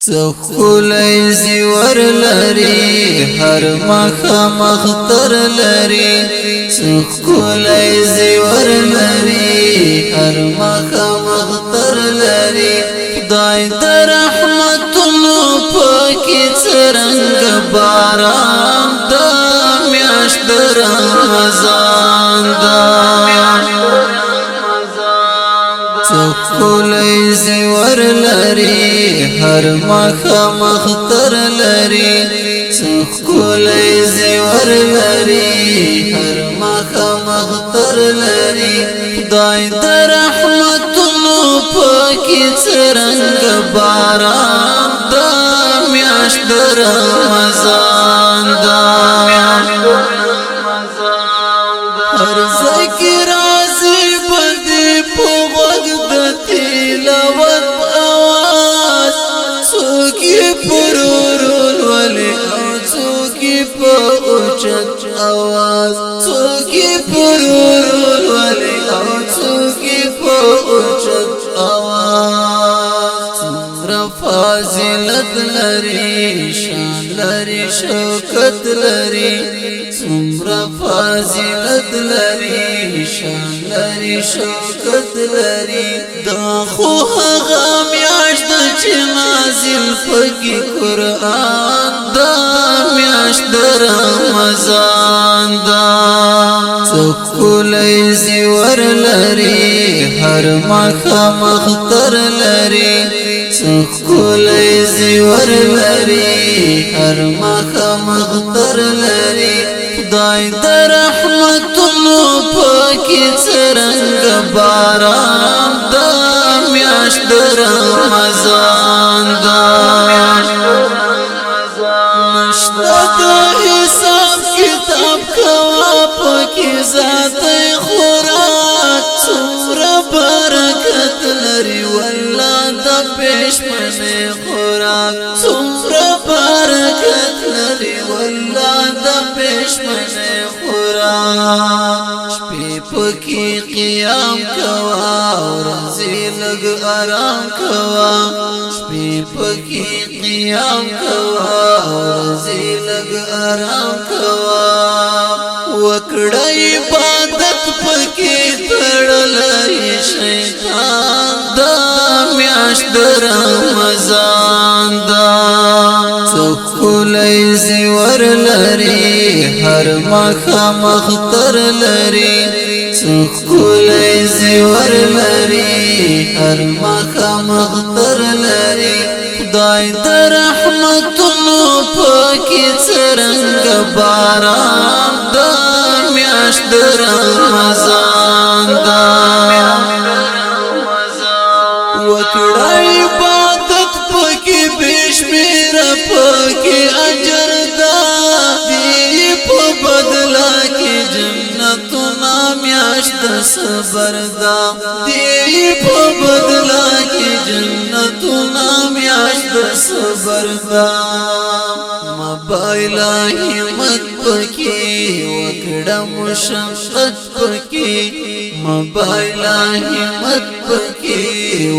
ښکلی زیور لري، هر مخه مختر لري. ښکلی زیور لري، هر مخه مختر لري. خدای د رحمتونو پکې څرنګ باران دا میاشت د رمضان دا. ښکلی زیور لري، هر مخه مختر لري. ښکلی زیور لري، هر مخه مختر لري. خدای د رحمتونو پکې څرنګ باران دا میاشت د رمضان دا. هر ځای کې راځي بدې په غوږ د تلاوت اواز، څوک یې پر ورو لولي او څوک یې په اوچت اواز، څوک یې پر ورو لولي او څوک یې په اوچت اواز. څومره فضیلت لري، شان لري، شوکت لري. څومره فضیلت لري، شان لري، شوکت لري. دا خو هغه میاشت چې نازل پکې قرآن دا میاشت د رمضان دا. ښکلی زیور لري، هر مخه مختر لري. ښکلی زیور لري، هر مخه مختر لري. خدای د رحمتونو پکې څرنګ باران دا میاشت د رمضان دا. نشته د حساب کتاب کوا پکې ذات خوراک، څومره برکت لري والله د پښمنه خوراک. څومره برکت لري والله د پښمنه خوراک. شپې پکې قیام کوا، ورځې لږ آرام کوا. شپې پکې قیام کوا، ورځې لږ آرام کوا. وکړه عبادت پکې تړلې شیطان دا میاشت د رمضان دا. ښکلی زیور لري، هر مخه مختر لري. ښکلی زیور لري، هر مخه مختر لري. خدای د رحمتونو پکې څرنګ باران دا میاشت د رمضان دا. وکړه عبادت پکې بشمیر پکې اجر دا دی، په بدلا کې جنتونه میاشت د صبر دا دی، په بدلا کې جنتونه میاشت د صبر دا. مبایلا همت پکې وکړه مشقت پکې، مبایلا همت پکې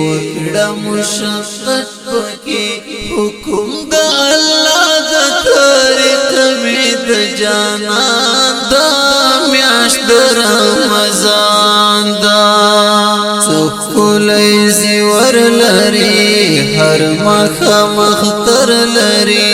وکړه مشقت پکې. حکم د الله د طریق می د جانان دا میاشت د رمضان دا. ښکلی زیور لري، هر مخه مختر لري.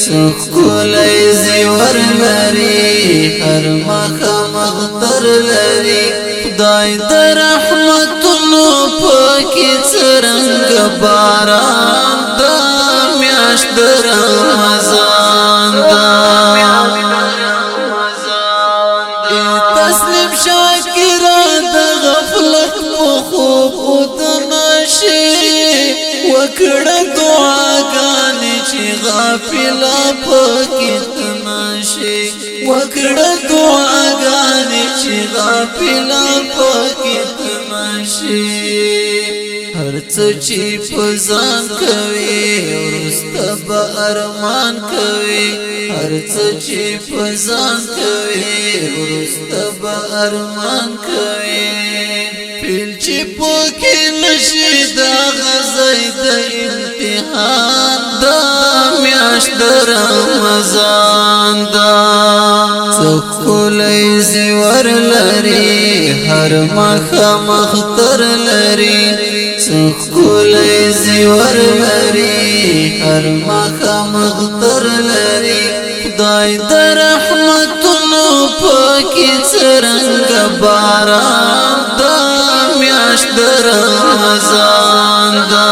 ښکلی زیور لري، هر مخه مختر لري. خدای د رحمتونو پکې څرنګ باران دا میاشت د رمضان دا. تسلیم شاکر د غفلت په خوب او د نشي، وکړه دعاګانې چې غافلا پکې تنشي. وکړه دعاګانې چې غافلا پکې تنشي. هر څه چې په ځان کوي وروسته به ارمان کوي، هر څه چې په ځان کوي وروسته به ارمان کوي. فیل چې پکې نشي دا غزای د امتحان د رمضان دا. څخولې زیور لري، هر مخه مختر لري. څخولې زیور لري، هر مخه مختر لري. خدای د رحمتونو پاکي څرنګ باران دا، میاش د رمضان دا.